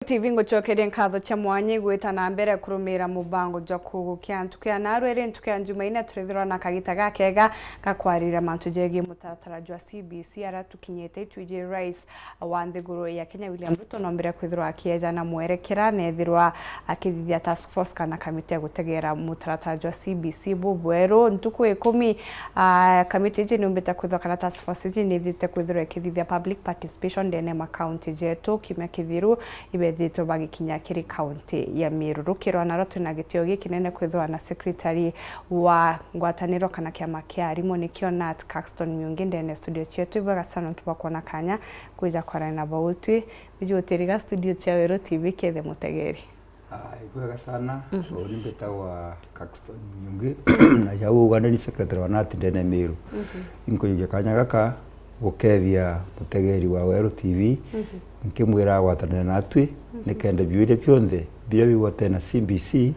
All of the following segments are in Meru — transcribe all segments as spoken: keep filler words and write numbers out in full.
T V ngucokerie nkatho cia mwanya igwita na mbere kurumira mubango jwa kugukia ntuku ya narua iri ntuku ya Njumaine, turithirwa na kagita gakega ga kwaririria mantu jegii mutaratara jwa C B C aria tukinyite. Itwiji Rais wa nthiguru ya Kenya William Ruto nombire kwithirwa akieja na mwerekera nethirwa akithithia task force kana kamiti ya gutegera mutaratara jwa C B C bubweru. Ntuku ikumi, ah, kamiti iji niumbite kwithirwa kana task force iji nithite kwithirwa ikithithia public participation ndene ya makaunti jetu. Kiumia kithiru ibethitwe bagikinya kiri kaunti ya Meru. Rukirwa naro twina gitio gikinene kwithirwa na secretary wa ngwataniro kana kiama kia arimu nikio nat Caxton Miungi ndene studio cietu. Ibwega sana nontu bwa kwona kanya kwija kwarana na bautwi. Biju utiriga studio cia Weru T V kethe mutegeri. Ah, ibwega sana. Mhm. Uni mbitagwa Caxton Miungi na jau uganda ni secretary wa nat ndene Meru. Mhm. Inkujukia kanya gaka gukethia mutegeri wa Weru T V, mhm, nkimwira agwatanire natwi, mhm, nikenda biuria bionthe biria bigwatene na C B C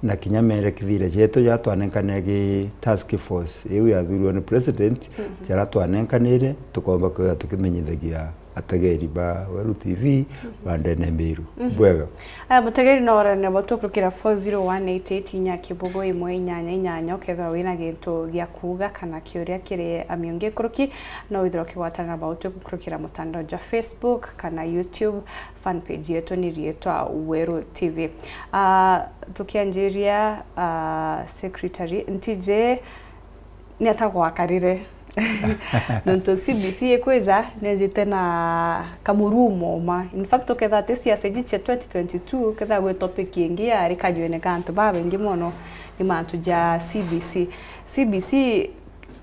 na kinya merekithire jetu jaria twanenkanire gi task force iu yathurirwe ni president, mhm, jaria twanenkanire tukomba kwithira tukimenyithagia ategeri ba Weru T V, mhm, ba ndene Meru. Mhm. Bwega. Aya, mutegeri no orane na batu kurukira four zero one eight eight inya kibugu imwe inyanya inyanya, ukethirwa wina gintu gia kuuga kana kiuria kiri Miungi nkuruki, no withirwa ukigwatana na batu kurukira mutandao jwa Facebook kana YouTube fan page yetu ni rietwa Weru T V. Ah, tukianjiria, ah, secretary, ntiji ni ata gwakarire? Nontu C B C ikwija, nejite na kamurumo ma. In fact, ukethira ati siasa iji cia twenty twenty-two, kethira gwi topic ingi yari kanyuene ka antu babaingi mono, ni mantu ja C B C. C B C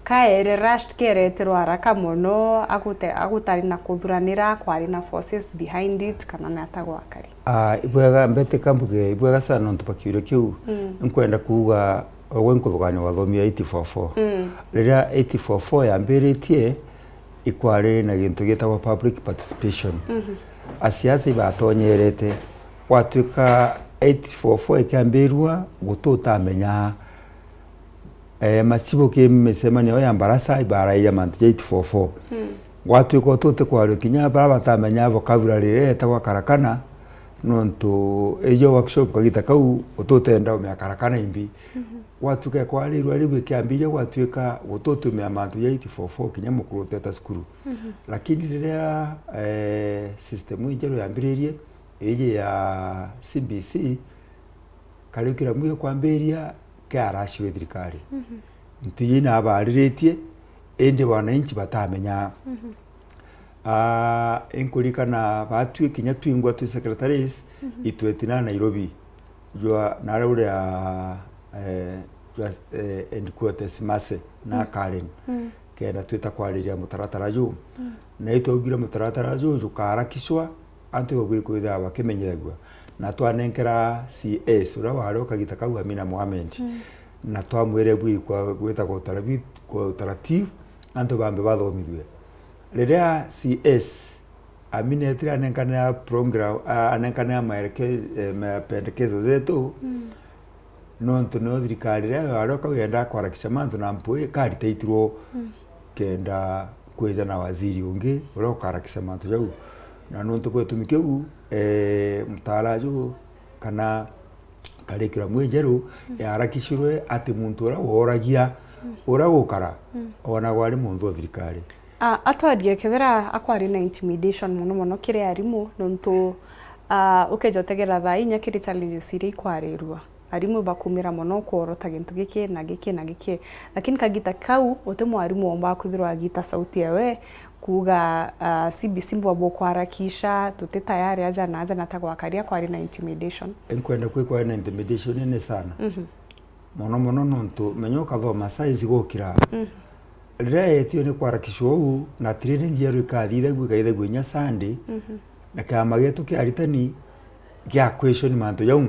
kaere rushed, kereterwa haraka mono, agute-, agutari na kuthuranira, kwari na forces behind it, kana ni ata gwakari? Ah, ibwega, mbetika mbuge, ibwega sana nontu bwa kiuria kiu. Mm. Nkwenda kuuga, ogwe nkuthugania wathomi ya eight four four. Mm. Riria eight four four yambiritie, ikwari na gintu gitagwa public participation. Mhm. Asiasa ibatonyerete, gwatuika eight four four ikiambirua, guti utamenyaa. Eh, macibu ki micemanio ya mbarasa ibarairia mantu ja eight four four. Mm. Gwatuika ututi kwaria kinya bara batamenya vocabulary iria yetagwa karakana, nontu ijo workshop kagita kau ututenda umea karakana imbi. Mhm. Gwatuika ikwarirua riu ikiambiria gwatuika gututumia mantu ja eight four four kinya mukuru uteta cukuru. Mhm. Lakini riria, eh, system injeru yambiririe, iji ya C B C, kariukiramu ikwambiria kiarashirwe thirikari. Mhm. Ntiji nabariritie, indi wananchi batamenya. Mhm. Ah, inkurikana batwi kinya twingwa twi secretaries, mhm, itweti na Nairobi. Jwa, nare uria, eh, jwa, eh, headquarters Mase na, mm, Karen. Mm. Kenda twita kwariria mutaratara juu. Mm. Na itwaugire mutaratara juu jukaharakishwa, antu ibabwire kwithirwa bakimenyeragua. Na twanenkera C S, uria wari o kagita kau, Amina Mohamed, mm, na twamwire bwiri kwa gwita kwa utarabi-, kwa utaratibu, antu bambe bathomithue. Riria C S Amina etire anenkanira program, a-, anenkanira maeleke-, eh, mapendekezo jetu, mm, nontu nio thirikari iria yari o kau yendaa kwarakisha mantu na mpwi, kari taitirwo, mm, kenda kwija na waziri ungi uria ukarakisha mantu jau. Na nontu bwa gitumi kiu, eh, mutaala ju kana curriculum injeru, mm, yarakishirwe ati muntu uria woragia, mm, uria gukara, mm, onagwa ari muntu wa thirikari. Ah, atwarie kethira akwari na intimidation mono mono kiri arimu, nontu, ah, ukeja utegera thaa inya kiri challenges iria ikwarirua. Arimu bakumira mono kworota gintu giki na giki na giki. Lakini kagita kau, uti mwarimu womba kwithirwa agita sauti yawe, kuuga, ah, C B C mbwa bukwarakisha, tuti tayari aja na aja na ta gwakaria kwari na intimidation. Nkwenda kwi kwari na intimidation nene sana. Mhm. Mono mono nontu menya ukathoma science gukira. Mhm. Riria yetio ni kwarakishwa uu, na training yeru ikathithagua, ikaithagua inya Sunday, mhm, na kiama gietu kia aritani gia question mantu jau.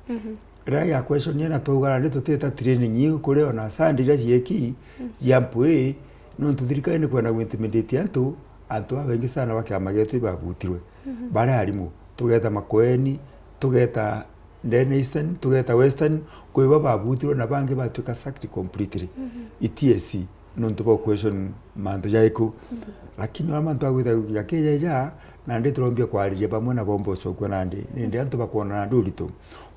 Mhm. Riria gia question na twaugana ni tutita training iu kuri ona Sunday iria cieki, mhm, cia mpwi, nontu thirikari ni kwenda gwintimidate antu, antu babaingi sana ba kiama gietu ibabutirwe. Mhm. Bari arimu, tugeta Makueni, tugeta ndene Eastern, tugeta Western, kwi bo babutirwe na bangi batuika sacked completely. Mhm. I T S C, nontu bwa question mantu jaiku. Mhm. Lakini ona mantu agwita jakejeja, Nandi turombia kwariria bamwe na bomba ucokua nandi. Nindi antu bakwona nandi urito.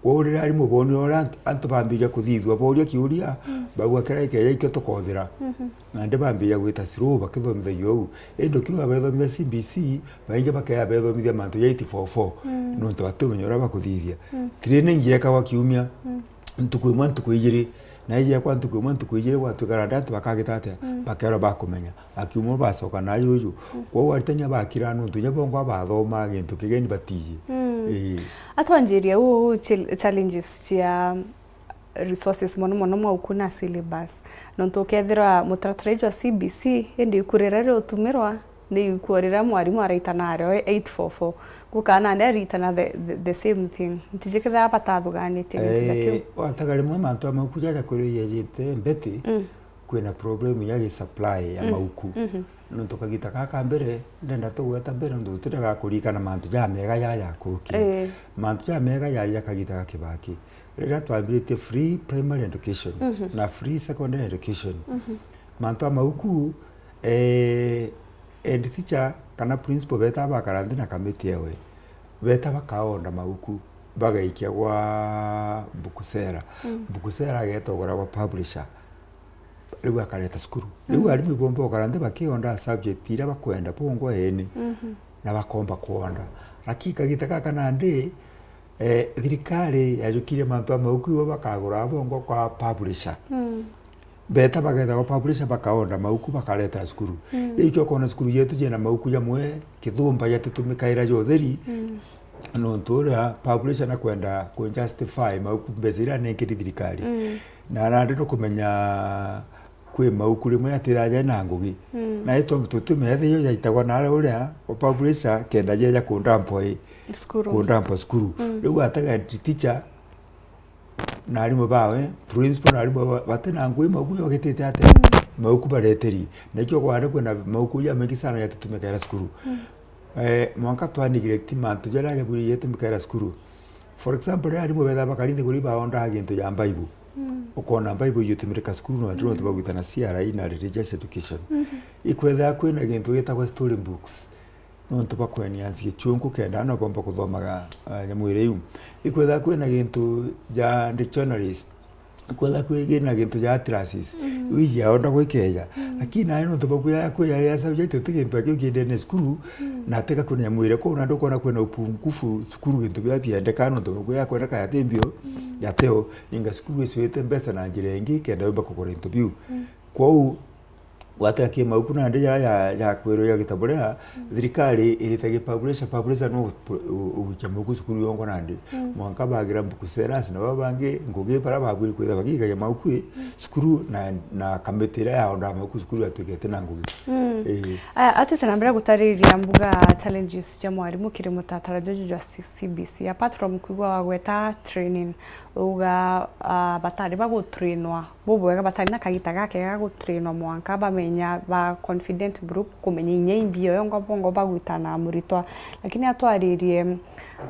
Kwou riria arimu boonire uria antu, antu bambiria kuthithua, booria kiuria, mm, bauga, "Kira gikeeja ikio tukothira." Mhm. Nandi bambiria gwita slow bakithomithagua uu. Indi ukiuga bethomithia C B C, baingi bakeeja bethomithia mantu ja eight four four, mm, nontu batiumenya uria bakuthithia. Mm. Training yeekagwa kiumia, mm, ntuku imwe, ntuku ijiri, na iji yeekwa ntuku imwe, ntuku ijiri, gwatuika nandi antu bakagita atia? Mm. Bakeerwa bakumenya. Akiuma bacoka na juju. Mm. Kwou aritania bakira nontu inya bongwa bathoma gintu kigeni batiji. Mm. Ii. Atwanjirie uu, uu chil-, challenges cia resources mono mono mauku na syllabus. Nontu ukethirwa mutaratara jwa C B C, indi iku riria riutumirwa, ni iku riria mwarimu araitana nario eight four four. Guka nandi aritana the, the, the same thing. Ntiji kethira batathuganite gintu ja kiu. Eh, wataga rimwe mantu a mauku jaja kuri yejite mbeti, mm, kwina problem ya gi supply ya, mm, mauku. Mhm. Nontu kagita gaka mbere, ndenda tugweta mbere, nontu tutiraga kuririkana mantu jamega jaja akurukire. Eh. Mantu jamega jari ja kagita ga Kibaki. Riria twambiritie free primary education, mhm, na free secondary education, mhm, mantu a mauku, eh, head teacher kana principal beta bakara nthi na kamiti ewe. Beta bakaonda mauku, bagaikia gwa Bukusera. Mm. Bukusera ageta ugura gwa publisher. Riu akareta cukuru. Riu, mm, arimu ibomba gukara nthi bakionda subject iria bakwenda bongwa eni, mhm, na bakomba kwonda. Lakini kagita gaka nandi, eh, thirikari yajukirie mantu a mauku ibo bakagura bongwa kwa publisher. Mm. Beta bagetha gwa publisher bakaonda mauku bakareta cukuru. Mm. Riu ikio ukona cukuru yetu jena mauku jamwe kithumba jatitumikaira ja utheri. Mm. Nontu uria publisher nakwenda ku justify mauku mbeca iria anenkiri thirikari. Mm. Na nandi nukumenya kwi mauku rimwe atithaja na ngugi. Mm. Na itu tutimenya ethio jaitagwa nare uria wa publisher kenda jeja kundampo i. Cukuru. Kundampo cukuru. Mm. Riu ataga teacher na arimu bawe, principal na arimu bawe, bati na ngugi mauku jogitite atia? Mm. Mauku bareteri. Na ikio kwanda kwina mauku jamaingi sana jatitumikaira cukuru. Mm. Eh, mwanka twa neglect mantu jaria jabwirire jatumikaira cukuru. For example, riria arimu betha bakari nthiguru ibaondaa gintu ja Bible. Mm. Ukona Bible ijutumirika cukuru no, mm, nontu bagwitana C R E na religious education. Mhm. Ikwethira kwina gintu gitagwa story books. Nontu bakwenia nsi gichunku kenda no bomba kuthomaga, ah, nyamu iria iu. Ikwethira kwina gintu ja dictionaries. Kwetha kwigina gintu ja atlases, mm, iu ijaonda gwikeja. Mm. Lakini nayo nontu bakuya kwijaria subject uti gintu akiu kiendene cukuru, mm, na tika kwina nyamu iria kuu, na ndukona kwina upungufu cukuru gintu biria biendeka, nontu bakuya kwendeka jati mbio, mm, jateo, ninga cukuru icwite mbeca na njira ingi kenda yumba kugura into biu. Mm. Kwou, gwatega ki mauku nandi jaria ja, ja kwirwa ja gitabu ria, mm, thirikari iritagia publisher, publisher no u-, u-, ugukia mauku cukuru yongwa nandi. Mm. Mwanka bagira mbuku sellers na baba bangi ngugi baria babwiri kwitha bagiikagia mauku i, mm, cukuru na, na kamiti iria yaondaa mauku cukuru yatuika itina ngugi. Mm. Ii. Aya, atwite na mbere gutariria mbuga challenges cia mwarimu kiri mutatara juju jwa C-, C B C. Apart from kwigua wagweta training, uga, ah, batari bagutrainwa bubwega, batari na kagita gakega ga gutrainwa mwanka bamenya ba confident group, kumenya inya imbio yongo bongo bagwitana na muritwa. Lakini atwaririe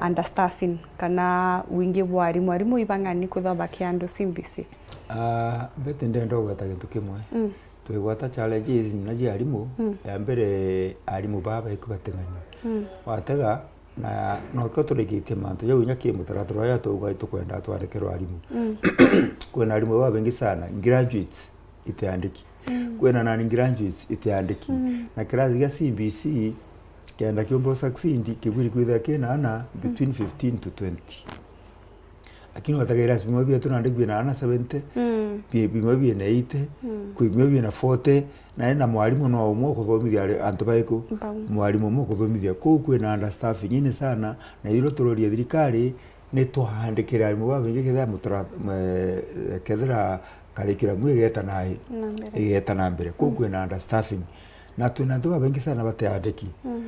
understaffing kana wingi bwa arimu. Arimu ibang'ani kwithwa bakiandu C B C? Ah, Betty, ndenda ugweta gintu kimwe. Mm. Twigwata challenges inya cia arimu. Mm. Ya mbere, arimu baba iku bating'ani. Mm. Watega, Na, na ukio turikitie mantu jau inya ki mutaratara uria tuuga itukwenda twandikerwe arimu. Mm. Kwina arimu babaingi sana, graduates itiandiki. Mm. Kwina nani graduates itiandiki. Mm. Na kirasi gia C B C kenda kiumba succeed, kibwiri kwithira kina ana between fifteen to twenty. Lakini wataga irasi bimwe bietu nandi bina ana seventy, mm, bi-, bimwe bina eighty, mm, kwi bimwe bina forty, na ena mwarimu no umwe ukuthomithia ari-, antu baiku? Bau. Mwarimu umwe ukuthomithia. Kuu kwina understaffing ini sana, na ithirwa turoria thirikari, ni twaandikire arimu babaingi kethira mutara-, mwe-, kethira curriculum igeta na, na mbere, igeta na mbere. Kuu, mm, kwina understaffing. Na twina antu babaingi sana batiandiki. Mm.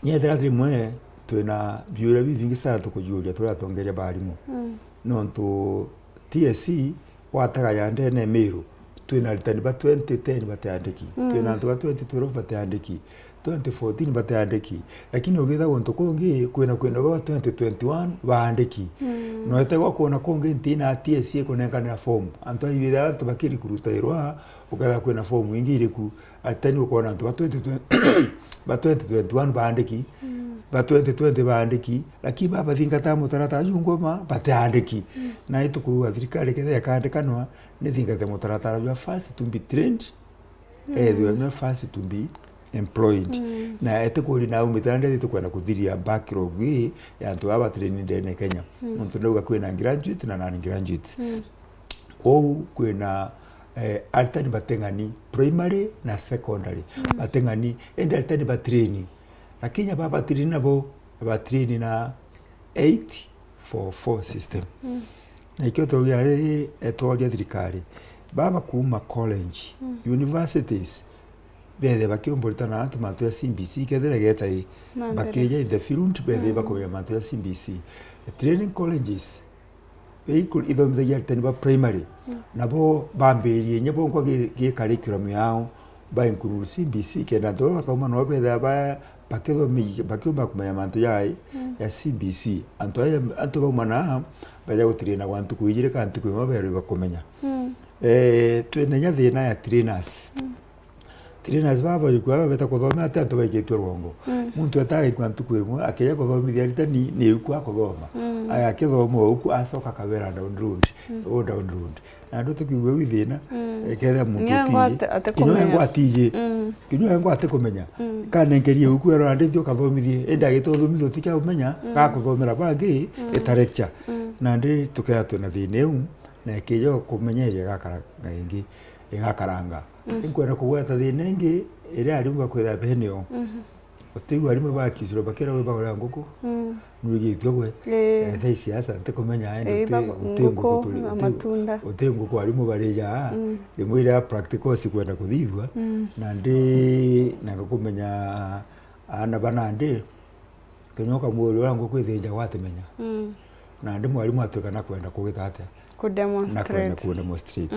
Nyethira rimwe twina biuria bibingi sana tukujuria turi atongeria ba arimu. Mm. Nontu T S C watega ya ndene Miru, twina aritani ba twenty ten batiandiki. Mm. Twina antu ba twenty twelve batiandiki. Twenty fourteen batiandiki. Lakini ugitha guntu kungi, kwina, kwina ba twenty twenty-one baandiki. Mm. No etegwa kwona kungi ntina T S C ikunenkanira form. Antu aibitha antu bakirikurutairwa, uketha kwina form ingi iriku. Aritani ukoona antu ba twenty twenty, Ba twenty twenty-one baandiki, ba twenty twenty baandiki, lakini babathingata mutaratara ju ngoma batiandiki. Na itukuuga thirikari kethira ikaandikanwa, nithingate mutaratara jwa first to be trained, ethwe nwe first to be employed. Na etikuri na aumite na ndethi tukwenda kuthiria backlog ii ya antu baba training ndene Kenya. Nontu ndauga kwina graduate na non graduates. Kwou kwina, eh, aritani bateng'ani primary na secondary. Bateng'ani, indi aritani batreni. Lakini aba batreni nabo, batreni na eight four four system. Na ikio tugia riri, etworia thirikari. Baba kuuma college, universities, bethe bakiumburita na antu mantu ya C B C, kethira geta i, bakeja in the field, bethe bakumenya mantu ya C B C. Training colleges, Bei ku-, ithomithagia aritani ba primary, nabo bambirie inya bonkwa gi, gi curriculum yao, ba include C B C, kenda antu baba bakauma nabo bethaga ba, bakithomi-, bakiumba kumenya mantu jai ya C B C. Antu aja, antu bauma na, baja gutrainagwa ntuku ijiri kana ntuku imwe berwe bakumenya. Eh, twina inya thina ya trainers. Trainers baba baikua baba beta kuthomera ati antu baikitue rwongo. Muntu etaga ikua ntuku imwe, akeja kuthomithia aritani, ni ikua kuthoma. Aya akithoma o uku, acoka akabera down road, o down road. Na andu tukiigua wi thina, ekethira muntu Kinya engo atiji. ate-, ate Kinya kumenya. engo atiji. Kinya engo atikumenya. Kanenkerie uku, erwa ndi nthi ukathomithie. Indi agitothomithia utikia umenya, gakuthomera bangi, ita lecture. Na ndi tukea twina thina iu, na ikija kumenyeria gakaranga ingi, igakaranga. Inkwenda kugweta thina ingi iria arimu bakwitha benio. Utiu arimu bakicirwa bakira wi bagura nguku. Nwigitue gwe. Eh. Eh, thaa ici aca ntikumenya, yani, Ii, uti, bagu-, uti nguku nguku turi, na uti, matunda. Uti nguku arimu barija. Rimwe iria practicals ikwenda kuthithua, na ndi, na ngukumenya ana bana ndi, Kinya ukamuuria uria nguku ithinjagwa atimenya. Na ndi mwarimu atwika na kwenda kugita atia? Na kwenda Kudemonstrate. kudemonstrate.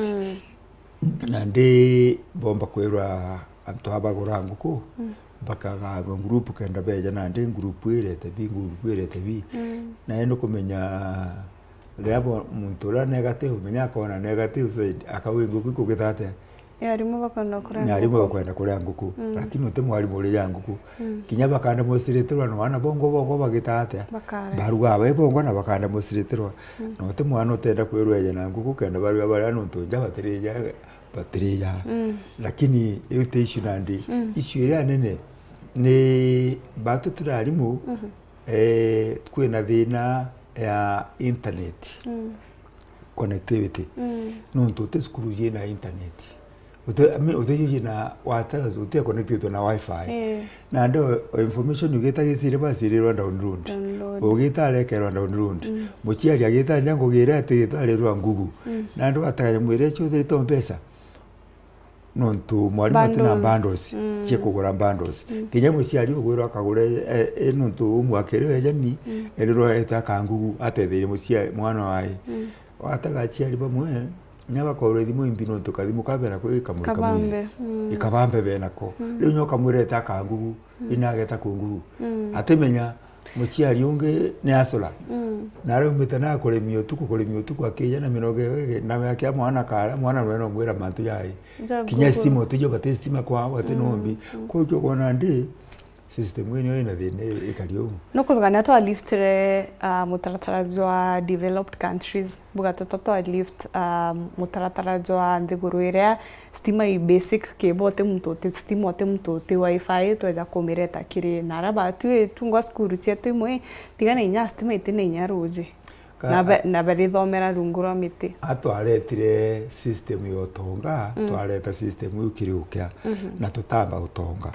Na ndi bomba kwirwa antu aba bagura nguku, bakaganwa group kenda beja na ndi group irete bi, group irete bi. Na indi kumenya riria bo-, muntu uria negative, menya akona negative side, akauga nguku ikugita atia? Ni arimu bakwenda kuria Ni arimu nguku. bakwenda kuria nguku. Lakini uti mwarimu urija nguku. Kinya bakademonstratirwa na wana bongo bongo bagita atia? Bakaria. Barugaa bai bongo na bakademonstratirwa. Na uti mwana utenda kwirwa eje na nguku kenda baruga baria nontu nja batirija, batirija. Lakini iu ti issue nandi. Issue iria nene ni batu turi arimu, eh, kwina thina ya internet. Connectivity. Nontu uti cukuru ciina internet. Uti, I mean, uti ciina, watega, uti connected na wifi. Eh. Na ndo information ugita giciri bacirirwa download. Download. Ugita arekerwa download. Muciari agita nja ngugi iria ati gitarirwa Google. Na ndo atega nyamu iria ciotherite mpesa. Nontu mwarimu atina Bundles. bundles cia kugura bundles. Kinya muciari ugwirwa akagura, e, e, nontu umwakiri ejani, erirwa eta kangugu, atetherie muciari, mwana wae. Watega aciari bamwe, nya bakorwo ithimu imbi nontu kathimu kabera kwi kamuri kamwizi. Kabambe. Ikabambe benako. Riu nyo kamwira eta kangugu, inageta kungugu. Atimenya, muciari ungi ni acura. Na araumite na kuremia utuku, kuremia utuku akija na minoge wege, na akia mwana kara, mwana nwe no mwira mantu jai. Ja Kinya Google. Stima utijo bati stima kwao, bati nombi. Kwa hiyo ukiona ndi, system ino ina thina i-, ikari ugu. Nukuthugania twaliftire, ah, mutaratara jwa developed countries, buga tata twalift, ah, mutaratara jwa nthiguru iria stima i basic, cable uti muntu uti stima, uti muntu uti wifi, tweja kumireta kiri. Na aria batwi tungwa cukuru cietu imwe, tiga na inya stima iti na inya ruji. Ka- Na be-, na barithomera rungu rwa miti. Atwaretire system ya utonga, twareta system iu kiri ukia, na tutamba utonga.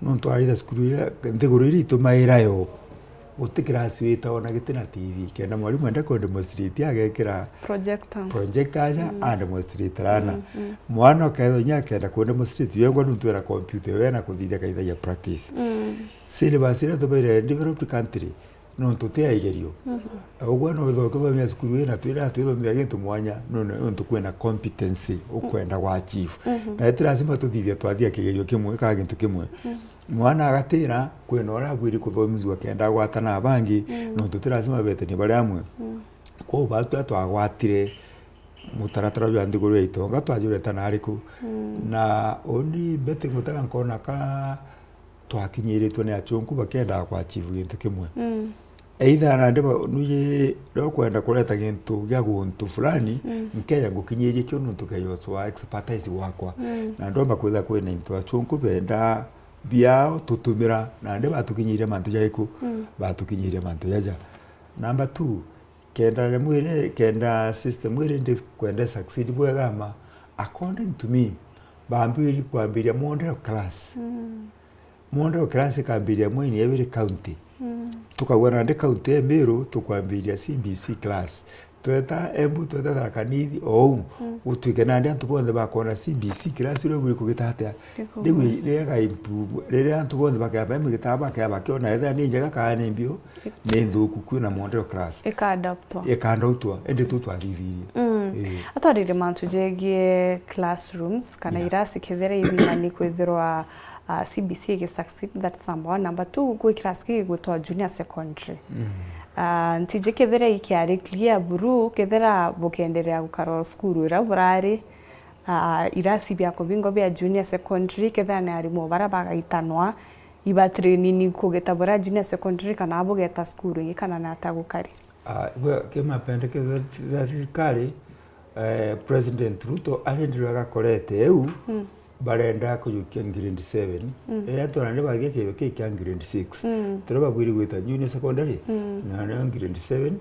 Nontu twarita cukuru iria, nthiguru iria itumaira yo, Guti kirasi wita ona giti na T V. Kenda mwarimu enda ku demonstrate, agekira Projector. projector aja, a demonstrate rana. Mwana ukethwa inya akenda ku demonstrate, wengwa nuntu ena computer, we na kuthithia kaithagia practice. Syllabus iria tubaire developed country, nontu ti ya igerio. Ugwe no withwa ukithomia cukuru ina, twira twithomithia gintu mwanya, no, no, nontu kwina competency, ukwenda gwa achieve. Na ti lazima tuthithia twathia kigerio kimwe, kana gintu kimwe. Mwana agatira, kwina uria abwiri kuthomithua kenda agwatana na bangi, nontu ti lazima betanie bari amwe. Kwou batwi twagwatire mutaratara jwa nthiguru ya itonga, twajureta na ariku? Na uni Betty Ngutega nkona ka twakinyiritwe ni achunku bakiendaga kwa achieve gintu kimwe. Mm. Either nandi ba-, nuji riria ukwenda kureta gintu gia guntu fulani, mm, nkeja ngukinyirie kiu nontu keja ucwa expertise gwakwa. Mm. Na ndomba kwithira kwina into achunku benda biao tutumira, nandi batukinyirie mantu jaiku, mm, batukinyirie mantu jaja. Number two, kenda nyamwire, kenda system iri ndi kwenda succeed bwega ma, according to me, bambiri kwambiria model class. Mm. Model class ikambiria mweri ya ibiri county. Mm. Tukagua nandi county ya Meru tukwambiria C B C class. Tweta Embu, tweta Tharaka Nithi, ou, mm, gutwike nandi antu bonthe bakona C B C class uria buri kugita atia. Riria ga improve, riria antu bonthe bakea baimwe gitaba bakea bakiona ethira ni njega kana ni mbiu, ni nthuku kwina model class. Ikaadaptwa. Ikaadaptwa, indi tu twathithirie. Mm. Ii. Atwarire mantu jegie classrooms, kana, yeah, irasi kethira ibing'ani kwithirwa, ah, C B C igi succeed, that's number one. Number two, gwi kirasi gigwitwa junior secondary. Mm. Ah, ntiji kethira ikiari clear buru, kethira bukenderea gukara o cukuru iria burari, ah, irasi bia kubingwa bia junior secondary, kethira ni arimu bara bagaitanwa, iba training kugeta bura junior secondary kana bugeta cukuru ingi kana ni ata gukari? Ah, bwa, ki mapendeketho ja thirikari, eh, President Ruto ari ndirwa gakorete eu, mm, barenda kujukia grade seven. Mm. Riria twarandi bagia kintu kii kia grade six. Mm. Turia babwiri gwita junior secondary, mm, na niyo grade seven,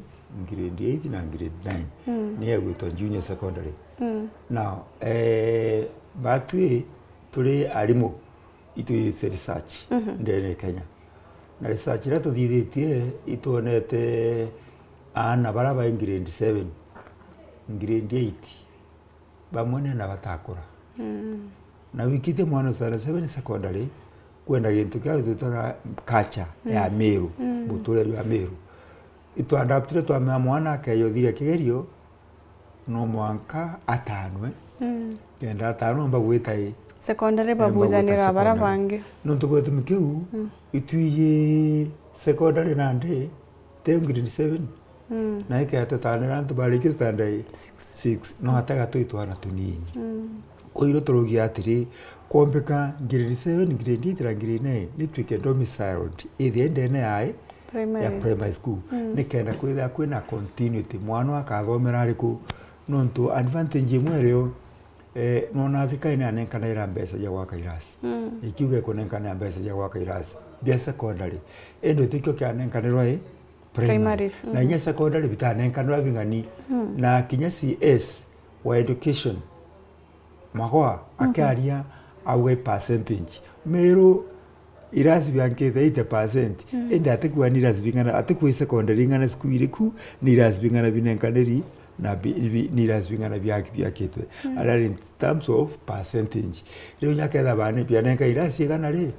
grade eight na grade nine. Mm. Niyo egwitwa junior secondary. Mm. Now, eh, batwi turi arimu, itwithite research, mhm, ndene Kenya. Na research iria tuthithitie, itwonete aana baria bai grade seven, grade eight, bamwe ni aana batakura. Mm. Na wikitie mwana standard seven secondary, kwenda gintu kia twitaga culture ya, mm, Meru, mm, muturire jwa Meru. Itwaadaptire twamea mwana akeja uthiria kigerio, no mwanka atanwe. Mm. Kenda atanwa omba gwita i. Secondary. Emba gwita babujanira bara secondary. Bangi. Nontu gwa gitumi kiu, mm, itwiji secondary nandi, ti grade seven. Mm. Na ikeya tutanira antu barikia standard six. Six. No ataga twi twana tunini. Mm. Koiro turugia atiri, kwombika grade seven, grade eight na grade nine, nitwike domiciled, ithie ndene yae, primary, ya primary school. Mm. Nikenda kwithira kwina continuity, mwana akathomera ariku? Nontu advantage imwe irio, eh, nona thirikari ni anenkanaira mbeca cia gwaka irasi. Mm. Ikiuga ikunenkanira mbeca cia gwaka irasi bia secondary, indi tikio kianenkanirwa i primary. Primary, na, mhm, inya secondary bitanenkanirwa bing'ani. Mm. Na kinya C S wa education, Magoa, mhm, akiaria auga i percentage. Meru irasi biankite eighty percent. Mm. Indi atikwigua ni irasi bing'ana, atikwigua i secondary ing'ana cukuru iriku, ni irasi bing'ana binenkaniri, na bi-, bi-, ni irasi bing'ana bia-, biakitwe. Mm. Arari in terms of percentage. Riu nyaketha bane bianenka irasi igana ri,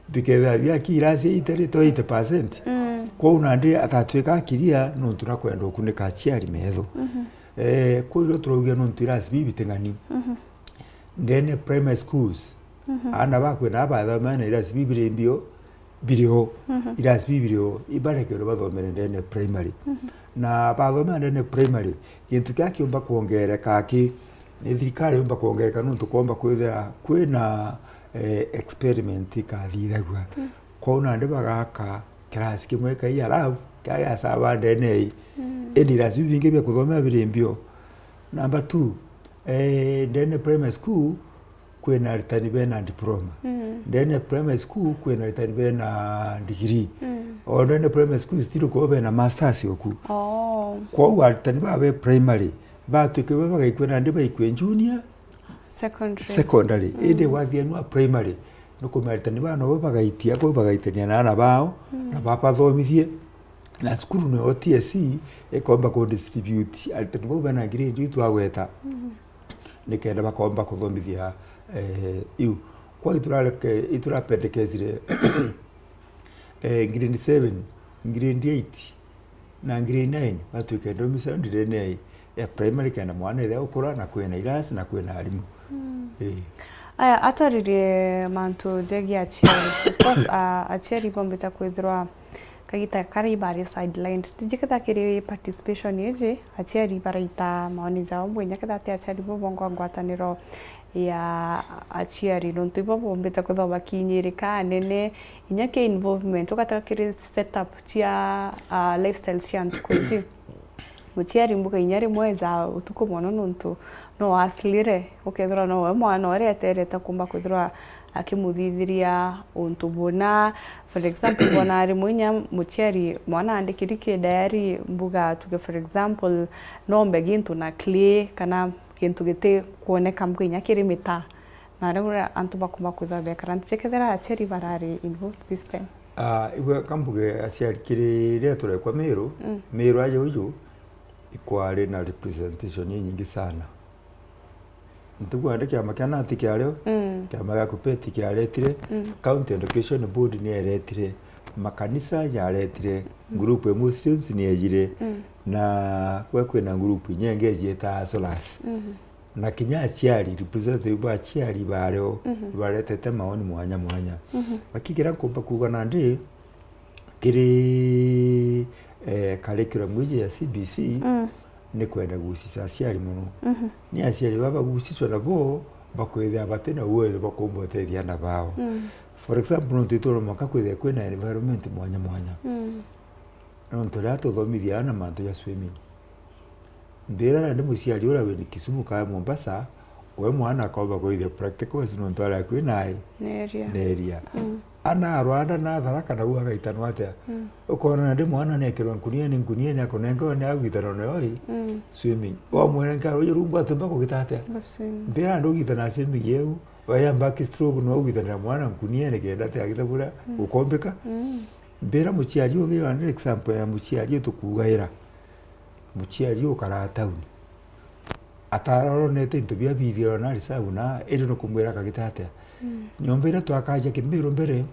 bikethira biaki irasi eighty ri, to eighty percent. Mm. Kwou nandi atatwika akiria nontu nakwenda ukunika aciari metho. Mhm. Eh, kwou irio turaugia nontu irasi bibi biting'ani. Mhm. Ndene primary schools, mhm, aana bakwina bathomera na irasi bibiri mbio, biri o, mhm, irasi bibiri o, ibarekerwe bathomere ndene primary. Mhm. Na bathomera ndene primary, gintu kia kiumba kwongereka ki, ni thirikari yumba kwongereka nontu kwomba kwithira kwina, eh, experiment ikathithagua. Mm. Kwou nandi bagaka kirasi kimwe kai alafu kia giacaba ndene ii. Mm. Indi irasi biu bingi bia kuthomera biri mbio. Number two, eh, ndene primary school kwina aritani bena diploma. Mm. Ndene primary school kwina aritani bena degree. Mm. O ndene primary school still kwao bena masters oku. Oh. Kwou aritani baa be primary batwike be bagaikua nandi baikue junior, secondary. Secondary. Mm. Indi wathianua primary, nukumenya aritani baa nobo bagaitia, kwou bagaitania na aana bao, mm, na babathomithie. Na cukuru nio T S C ikomba ku distribute aritani bau bena grade iu twagweta. Mm. Nikenda bakomba kuthomithia, eh, iu. Kwa iturareke-, iturapendekezire, eh, grade seven, grade eight, na grade nine, batwike ndomi cia ndirene ya primary, kenda mwana ethira ukura, na kwina irasi, na kwina arimu. Mm. Ii. Aya, atwaririe mantu jegie aciari. Of course, a-, aciari bombite kwithirwa kagita karia ibari sidelined. Tijiketha kiri participation iji, aciari baraita maoni jao, bwenya ketha ati aciari bo bongwa ngwataniro ya aciari, nontu ibo bombite kwithirwa bakinyirika anene, inya ki involvement, ugatega kiri setup cia, ah, lifestyle cia ntuku iji. Muciari mbuga inya rimwe eja utuku mono, nontu no aslire, ukethirwa nowe mwana uria eterete kumba kwithirwa akimuthithiria untu buna. For example, bona rimwe inya muciari, mwana andikiri ki diary, mbuga tuge for example, nombe gintu na clay, kana gintu giti kwoneka mbuga inya kiri mitaa. Na aria uria antu bakumba kwithirwa bekara. Ntichekethera aciari barari involved this time. Ah, igwe kambuge aciari kiri riria turekwa Miru, Mm. Miru aja uju ikwari na representation inyingi sana. Ntigwende kiama kia nati kiario, Mm. kiama gia KUPPET kiaretire, Mm. County Education Board nieretire, makanisa jaretire, Mm. group ya Muslims niejire, Mm. na gwe kwina group inya ingi ejieta Solas. Mm. Na kinya aciari, representative ba aciari bario, Mhm. baretete maoni mwanya mwanya. Mhm. Lakini kiria nkumba kuuga nandi, kiri, eh, curriculum iji ya C B C, Mm. ni kwenda gucica aciari mono. Mhm. Ni aciari baba bagucicwa nabo, bakwithira batina uwezo bakumba utethia ana bao. Mm. For example, nontu itwona mwanka kwithira kwina environment mwanya mwanya. Mm. Nontu riria tuthomithia ana mantu ja swimming, mbira nandi muciari uria wini Kisumu kana Mombasa, we mwana akomba kwithia practicals nontu aria kwina ai Neria. neria. Mm. Ana a Rwanda na Tharaka nau agaitanwa atia? Mm. Ukona nandi mwana niekirwa nkuniene, nkuniene akunengerwa ni aguitanwa nayo i Mm. swimming. Wamwira nkaro uyu rungu atumba kugita atia? Baswim. Mbira nandi ugitana swimming yeu, waya backstroke no ugitanira mwana nkuniene kenda atia agita buria Mm. gukombika. Mm. Mbira muciari ungi, an example ya muciari utukugaira. Muciari ukara town. Atara oronete into bia bithirwa na reserve na indi nukumwira akagita atia? Mm. Nyomba iria twakaja Kimiru mbere,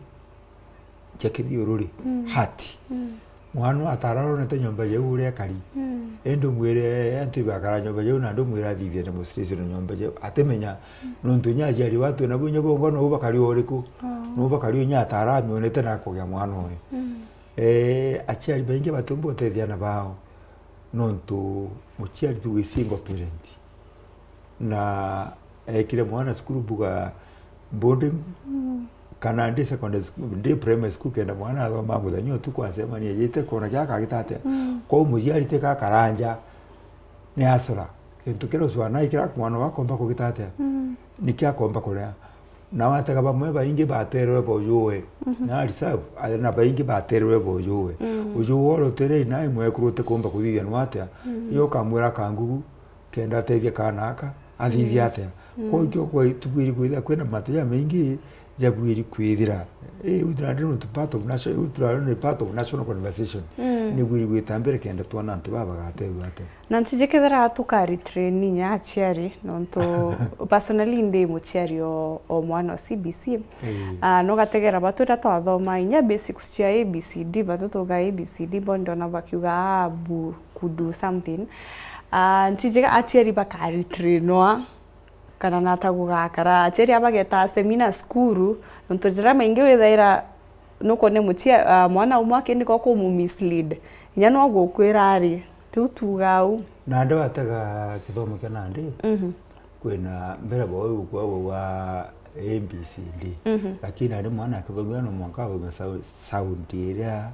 cia kithiururi, Mm. hati. Mm. Mwana atara aronete nyomba jau uria ekari. Mm. Indi umwire antu ibakara nyomba jau na ndumwire athithie demonstration nyomba jau. Atimenya, Mm. nontu inya aciari batu nabo inya bongo no bakari o uriku. Oh. No bakari o inya atara amionete na akugia mwana uyu. Mm. Eh, aciari baingi batumba utethia ana bao. Nontu muciari tu wi single parent. Na ekire mwana cukuru mbuga boarding, Mm. kana ndi secondary school, ndi primary school kenda mwana athoma muthenya utuku acemania yite kona kia kagita atia. Mm. Kwou muciari ti gakaranja, ni acura. Gintu kiria ucwana ikira mwana wakomba kugita atia? Mm. Niki akomba kuria? Na watega bamwe baingi baterwe bojuwe. Mhm. Na reserve, na baingi baterwe bojuwe. Mm. Ujuwe oro tere na imwekuru utikumba kuthithia nwa atia? Mm. Yo kamwira kangugu, kenda atethia kana aka, athithia Mm. atia? Mm. Kwa ikio kwa tubwiri kwithira kwina mantu jamaingi jabwiri kwithira. Eh, uturari ni part of national, uturari ni part of national conversation. Mm. Ni bwiri gwita mbere kenda twona antu baba bagaterwa atia. Na ntijikethira tuka retrain inya aciari, nontu personally ndi muciari o, o mwana o C B C. Ii. Ah, no gategera batu riria twathoma inya basics cia A B C D, batu tuga A B C D, bo ndiona bakiuga, "Ah, bu could do something." Ah, ntijika aciari baka retrainwa, kana nata gugakara. Aciari aba bageta semina cukuru, nontu jira maingi withaira nukwona mucia-, ah, mwana umwe akindika ukumu mislead. Inya no gukwira ari, tiu tuga au. Nandi watega kithomo kia nandi, Mhm. kwina mbere bo ukwagwa gwa A B C D. Mhm. Lakini ari mwana akithomia no mwanka athome sau-, sound iria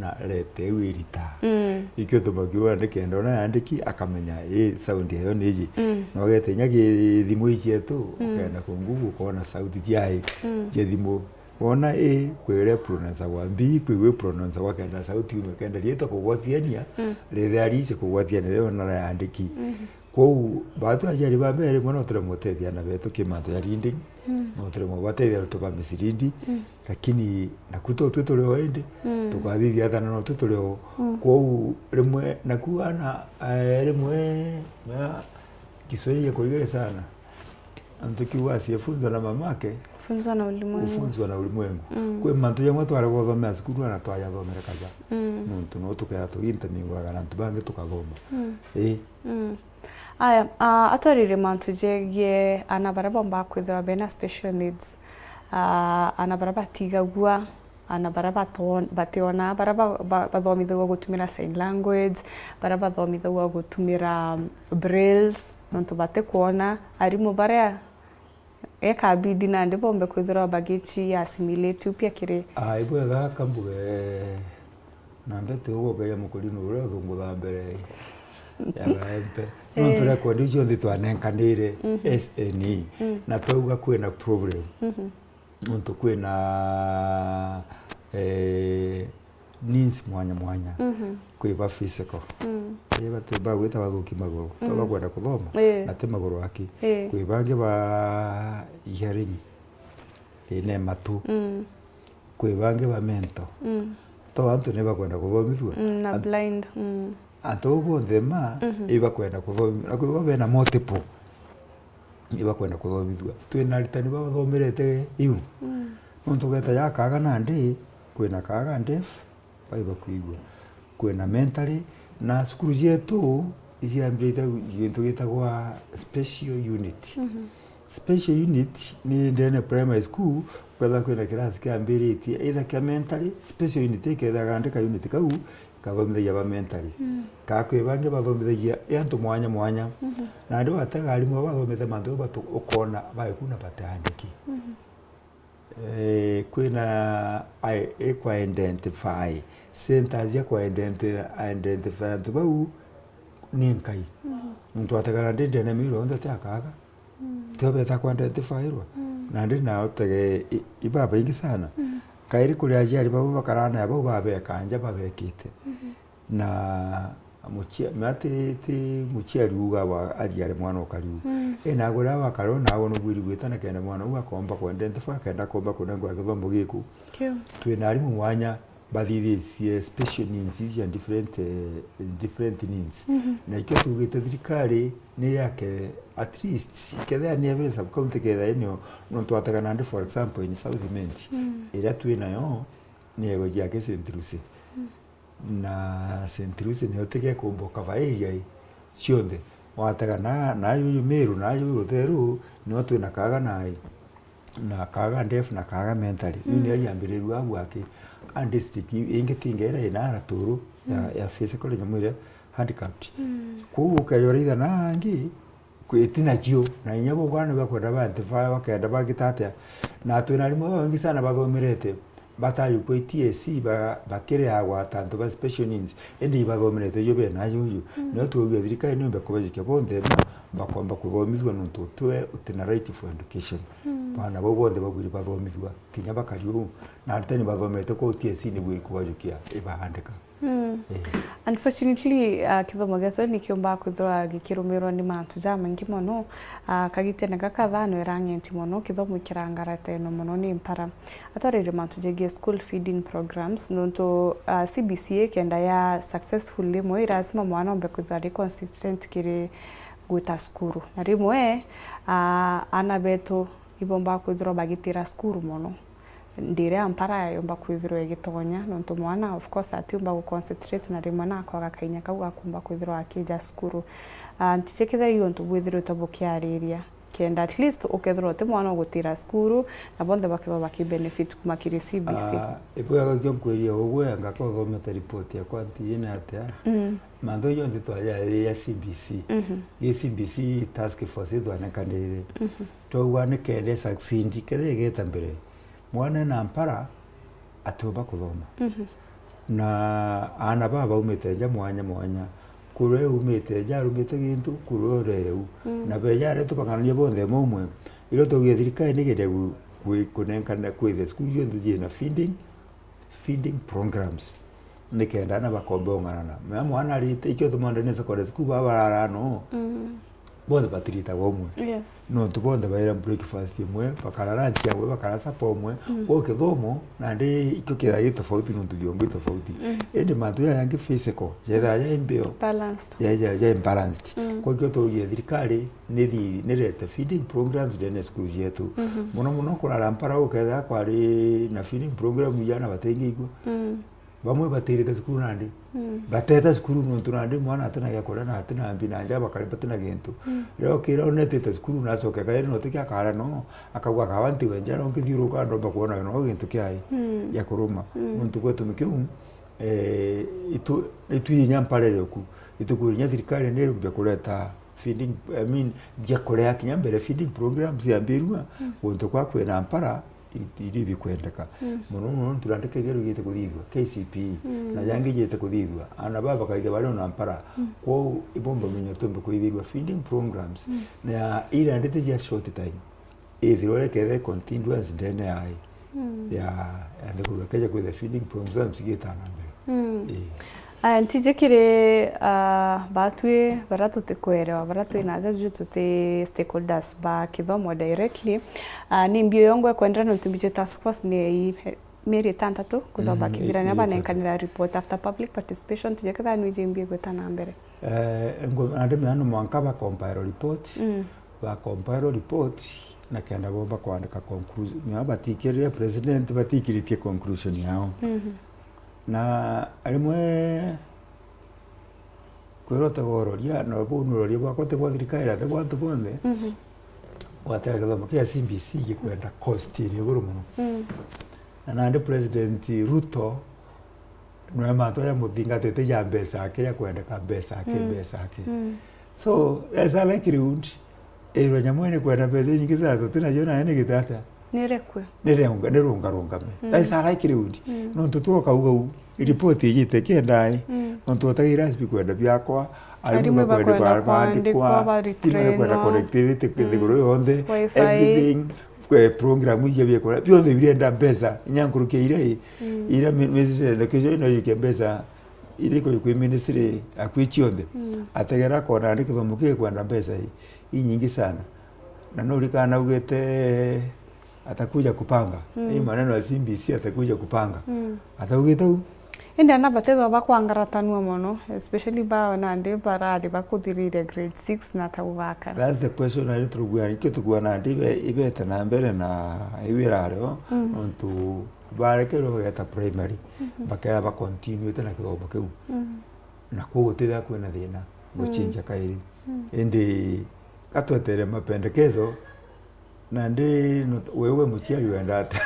na leta iu iritaa. Mm. Ikio tumakiuga ni kenda ona yandiki akamenya, ii, sound yayo ni iji. Mm. No gete inya githimo icietu, Mm. ukenda ku Google ukona sauti ciai Mm. cia thimo. Wona A, kwi uria pronounceagwa B, kwi uria pronounceagwa kenda sauti yume, kenda riitwa kugwatithania, Mm. rithia riici kugwatithania riria wona yandiki. Mm. Kwou, batu aciari ba mbere rimwe no turemwe utethia ana betu ki mantu ja reading, Mm. no turemwe batethia arutwo ba misread, Mm. lakini naku to twi turi o indi, Mm. tukathithia athana no twi turi o. Mm. Kwou, rimwe, naku ana, eh, rimwe, mea, Kiswahili iko igere sana. Antu kiuga asiyefunzwa na mamake, Hufunzwa na ulimwengu. hufunzwa na ulimwengu. Mm. Kwi mantu jamwe tware gwathomera cukuru ana twajathomere kaja. Mm. Nontu no tukea tuginta mingwaga na antu bangi tukathoma. Mm. Ii. Mm. Aya, ah, atwarire mantu jegie ana baria bombaa kwithirwa bena special needs. Ah, ana baria batigagua, ana baria baton-, bationa, baria ba-, ba-, bathomithagua gutumira sign language, baria bathomithagua gutumira, um, brailles, nontu batikwona, arimu baria Ekabidi nandi bombe kwithirwa bagici assimilate upya kiri. Ah, ibwega kambuge na ndete ugokeria mukurino uria uthungutha mbere ya gaempe. Nontu rekondi icio nthi twanenkanire S N E na twauga kwina problem. Nontu kwina eh, needs mwanya mwanya. Kwi ba physical. Kwi ba twi ba gwita bathuki maguru. To bakwenda kuthoma. Na ti maguru aki. Kwi bangi ba hearing. Ii ne matu. Kwi bangi ba mental. To antu ni bakwenda kuthomithua. Mm, na blind. Mm. Antu bau bonthe ma ibakwenda kuthomithua. Na kwi bo bena multiple ibakwenda kuthomithua. Twina aritani babathomerete iu. Nontu ugeeta ja kaaga nandi, kwina kaaga deaf, baibakwigua. Kwina mentally, na cukuru cietu iciambiritie gintu gitagwa special unit. Special unit ni ndene primary school, ukethira kwina kirasi kiambiritie, either kia mentally, special unit ikethira gandi ka unit kau, kathomithagia ba mentally. Kaa kwi bangi bathomithagia i antu mwanya mwanya. Nandi watega arimu aba bathomete mantu jau batu-, ukona baikuna bataandiki. Eh, kwina i-, ikwa identify, centers cia kwa identi-, identify antu bau ni nkai. Muntu atega nandi ndene Miru yonthe ti akaga. Tio beta kwa identify rwa. Nandi na utege i-, ibabaingi sana. Kairi kuri aciari bau bakaraa na bau babeka nja babekite. Na mucia-, mea ti, ti muciari uga wa athiare mwana ukariu. Ina agwe ria wakare ona agwe nugwiri gwita na kenda mwana uu akomba ku identify, kenda akomba kunengwa kithomo giku. Twina arimu mwanya bathithitie special needs iu cia different, eh, different needs. Na ikio tugite thirikari ni yake at least, kethira ni every sub county kethira inio, nontu atega nandi for example in South Imenti, iria twinayo ni ego ciake Saint Lucy. Na Saint Lucy nio tigekumba ukava area ii cionthe. Watega na, na yuyu Miru, na yuyu Rutheru, nio twina kaaga na, na kaaga deaf, na kaaga mentally. Iu nio yambiririrua abu aki. A district i-, ingi tinga iria ina araturu ya, ya physical nyamu iria handicapped. Kwou ukeja uraitha na angi, kwi-, itinacio, na inya bo bwana bakwenda ba identify, bakenda bagita atia. Na twina arimu babaingi sana bathomerete, batajukwa i T S C, ba-, bakiriagwa ta antu ba special needs, indi ibathomerete jo bena juju. Nio twauga thirikari niumbe kubajukia bonthe na bakomba kuthomithua nontu twe utina right for education. Bana bau bonthe babwiri bathomithua, kinya bakari uu, na aritani bathomete kwou T S C niguo ikubajukia ibaandika. Mm. Eh. Unfortunately, uh, kithomo gietu ni kiumbaga kwithirwa gikirumirwa ni mantu jamaingi mono. Uh, kagitene gaka thano irang'enti mono, kithomo kirangarateno mono ni mpara. Atwarire mantu jegie school feeding programs, nontu, uh, C B C ikenda ya successful rimwe, irazima mwana ombe kwithirwa ari consistent kiri gwita cukuru. Na rimwe, uh, aana betu ibombaga kwithirwa bagitira cukuru mono. Ndira ya mpara yomba kwithirwa igitonya, nontu mwana, of course, atiumba gu concentrate na rimwe na akwaga kainya kau ga kumba kwithirwa akija cukuru. Ah, ntiji kethira i untu bwithirite bukiariria, kenda at least ukethirwa uti mwana ugutira cukuru, na bonthe bakethirwa baki benefit kuma kiri C B C. Ah, ibwega kio nkwiria ugwe, anga ko uthomete report yakwa ntiji ni atia? Mm. Mantu jonthe twaja ya C B C. Mhm. Gi C B C task force itwanekanire. Mhm. Twauga ni kenda succeed, kethira igeta mbere. Mwana ena mpara atiumba kuthoma. Mhm. Na aana baa baumite nja mwanya mwanya. Kuru e umite nja arumite gintu, kuru e urere u. Mm. Na beja aria tubang'anania bonthe ema umwe. Irio twaugire thirikari ni kenda gu-, gu-, kunenkana kwithia cukuru cionthe ciina feeding, feeding programs. Nikenda aana bakomba ung'anana. Mea mwana arite, ikio tumwenda ni secondary school baba barara no. Mm. Bonthe batiritagwa umwe. Yes. Nontu bonthe baira breakfast imwe, bakara lunch amwe, bakara supper umwe. Mm. Kwou kithomo, nandi ikio kethira gi tofauti nontu biongo i tofauti. Mm. Indi mantu jaya jangi physical, jethira jai mbio. Balanced. Jai, jai, jai balanced. Mm. Kwou ikio tuugie thirikari nithi-, nirete feeding programs ndene cukuru cietu. Mhm. Muno muno kurara mpara ukethira kwari na feeding program ya aana batingigua. Mm. Bamwe batirite cukuru nandi. Mm. Bateta cukuru nontu nandi mwana atina gia kuria na atina mbi na nja bakari batina gintu. Mm. Riria ukira unetite cukuru na acoke kairi no tiki akara no, akauga akaba ntiwe nja no nkithiuruka ndomba kuona no gintu kiai, mm, gia kuruma. Mm. Nontu gwe tumi kiu, eh, itu, itu inya mparere oku. Itukuri inya thirikari ni irumbe kureta Feeding, I mean, bia kuria kinya mbere feeding programs ciambirua, guntu kwa kwina mpara, i-, irio bikwendeka. Mono mono nturandike igerio igite kuthithua, K C P E, na jangi igite kuthithua. Ana baba bakaiga bari na mpara. Kwou ibomba menya tumbe kuithirua feeding programs. Na ira nditi cia short time. Ithirwa rekethe continuance ndene yae. Ya, ya nthiguru, keja kwitha feeding programs igitana mbere. Ii. Aya, ntiji kiri, ah, batwi baria tutikwerewa, baria twi naja ju tuti stakeholders ba kithomo directly. Ah, ni mbio yongwe kwendera nontu mbiji task force ni i-, mieri itantatu kuthomba kithirania banenkanira report after public participation, tiji kethira nwiji mbio igwita na mbere. Eh, ngo-, andi meano mwanka ba compile report, ba compile report, na kenda bomba kwandika conclusion. Nio batikirire president, batikiritie conclusion yao. Na rimwe kwirwa utega uroria, na buu ni uroria bwakwa, ti bwa thirikari, na ti bwa antu bonthe. Gwatega githomo kia C B C gikwenda cost iri iguru mono. Na nandi President Ruto nwe mantu aja muthingatite ja mbeca ake, ja kwendeka mbeca ake, mbeca ake. So, as a likelihood, irwe nyamu ni kwenda mbeca inyingi sana, tuti nacio nayo ni gitata. Nirekwe. Nirunga, nirungarungame. That is a likelihood. Nontu twoka ugau, report ijite kiendae. Nontu otagira S P kwenda biakwa, arimu bakwenda kwandikwa, stima ni kwenda connectivity, nthiguru yonthe, everything. Kwe program ija biekora, bionthe birenda mbeca, inya nkuruki ya ira i, ira mi-, ministry of education ino yuke mbeca, ira iko kwi ministry akwi cionthe. Ategera akona ari kithomo gikwenda mbeca i, inyingi sana. Na nurikana augite atakuja kupanga. Hii maneno ya C B C atakuja kupanga. Ataugite u? Indi ana batithwa bakwangaratanua mono, especially ba nandi barari bakuthiriria grade six na tau bakara. That's the question ari turugua, nikio tugua nandi ibe-, ibete na mbere na iwira ario, nontu barekerwe bageta primary, bakea ba continuete na kithomo kiu. Na kwou gutithia kwina thina guchinja kairi. Indi gatwetere mapendekezo, nandi no-, wewe muciari wenda atia?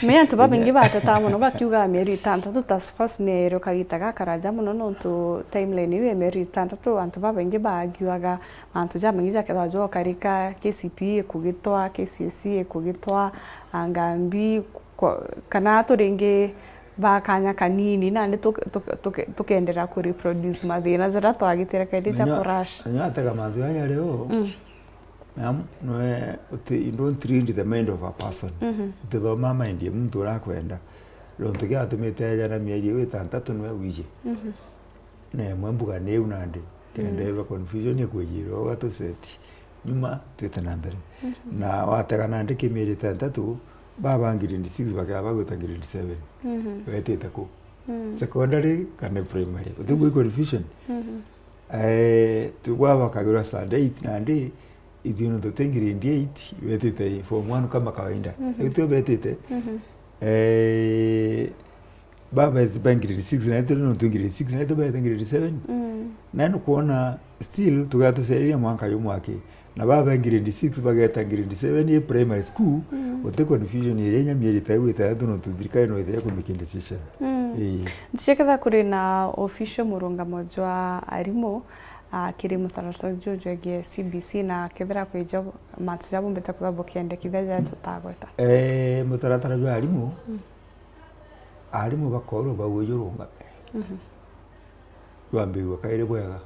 Menya antu babaingi bateta mono bakiuga mieri itantatu, task force ni iri kagita gakaraja mono, nontu timeline iu ya mieri itantatu antu babaingi baarguaga mantu jamaingi jakethagwa jokarika, K C P E ikugitwa, K C S E ikugitwa, angambi, kwa-, kana turingi ba kanya kanini, nandi tuk-, tuk-, tuk-, tukendera ku reproduce mathina jaria twagitire kairi ja kurash. Nyo atega mantu aya rio. Na m-, nwe uti, you don't read the mind of a person. Utithoma mind ya muntu uria akwenda. Nontu kiatumite aja na mieri iu itantatu nwe wiji. Na imwe mbuga ni iu nandi. Kenda ethwa confusion ikwijirwa, ugatuseti nyuma, twite na mbere. Na watega nandi ki mieri itantatu, baba grade six bakea bagwita grade seven. Wetite ku? Secondary kana primary? Utigui confusion? Eh, tugwa bakagirwa Sunday eight nandi, ithui nontu ti grade eight, wetite form one kama kawaida. Itwe betite, eh, baba ba grade six na itwe nontu grade six na itwe bete grade seven. Na nukwona still tugatucereria mwanka yu mwaki. Na baba grade six bageta grade seven i primary school, uti confusion iria inya mieri ta iu itantatu nontu thirikari no ithia ku make decision. Ii. Ntuceketha kuri na official murungamo jwa arimu, ah, kiri mutaratara juju jwegie C B C, na kethira kwija mantu jabumbite kwithwa bukiendekithia jaria tutagweta. Eh, mutaratara jwa arimu, arimu bakorwo bauge jurungame. Jwambirwe kairi bwega.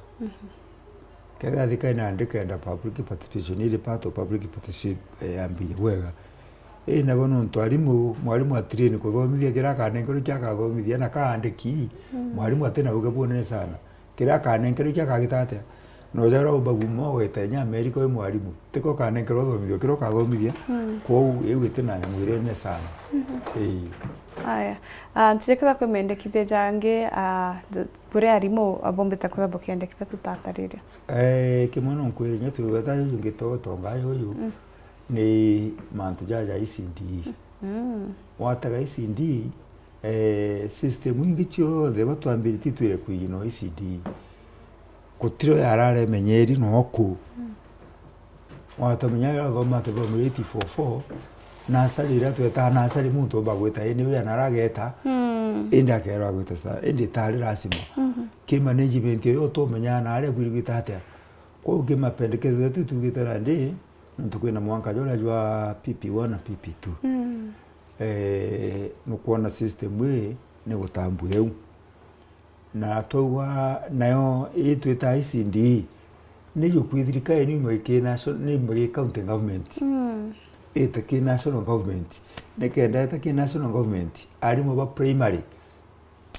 Kethira thirikari nandi kenda public participation, iri part of public participation, eh, yambire bwega. Ii nabo nontu arimu, mwarimu atireni kuthomithia, kiria akanenkerwe kio akathomithia, na kaandiki, mwarimu atina uge bunene sana. Kiria akanenkerwe kio akagita atia? Na uja uria umba guma ugeta inya Amerika wi mwarimu. Tiko ukanenkerwa uthomithio kiria ukathomithia. Kwou iu itina nyamu iria nene sana. Ii. Aya. Ah, ntijikira kwi mendekithia jangi, ah, th-, buria arimu bombite kwithirwa bukiendekithia tutatariria. Eh, kimwe no nkwire inya twigweta juju ngi to-, tonga juju, ni mantu jaja E C D E. Watega E C D E, eh, system ingi cionthe batwambiritie twire kuigina E C D E. Gutiri uyu arare menyeri no ku. Watomenya aria athoma akithoma eight four four, nasari iria twetaga nasari muntu omba gwita, indi uyu anarageta, indi akerwa agwita sa, indi itari lazima. Ki management iria utumenyaga na aria bwiri gwita atia? Kwou ki mapendekezo jetu itugite nandi, nontu kwina mwanka juria jwa P P one na P P two. Mm. Eh, nukwona system ii ni gutambua iu. Na twauga nayo ii twita E C D, ni jukwi thirikari ni imwe ki nation-, ni imwe ki county government. Mm. Ite ki national government. Nikenda ita ki national government, arimu ba primary,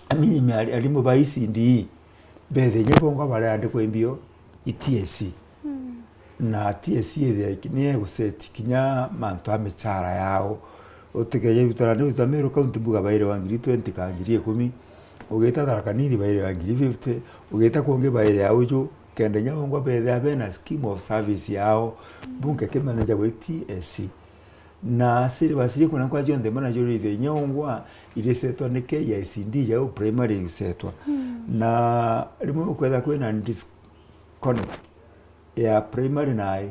I mean, ari-, arimu ba E C D, bethe inya bongwa bareandikwa imbio i T S C. Mm. Na T S C ithia ki-, ni eguseti kinya mantu a michara yao. Utikeje ruta nandi ruta Meru County mbuga baire wa ngiri twenty ka ngiri ikumi, ugita Tharaka Nithi baire wa ngiri fifty, ugita kungi baire ya uju, kenda inya bongwa bethia bena scheme of service yao, bunke kimanejagwa i T S C. Na syllabus iria kwona kwa cionthe mbona ciorithia inya ungwa irisetwa ni K I C D jau primary igusetwa. Mm. Na rimwe ukwetha kwina disconnect ya primary na,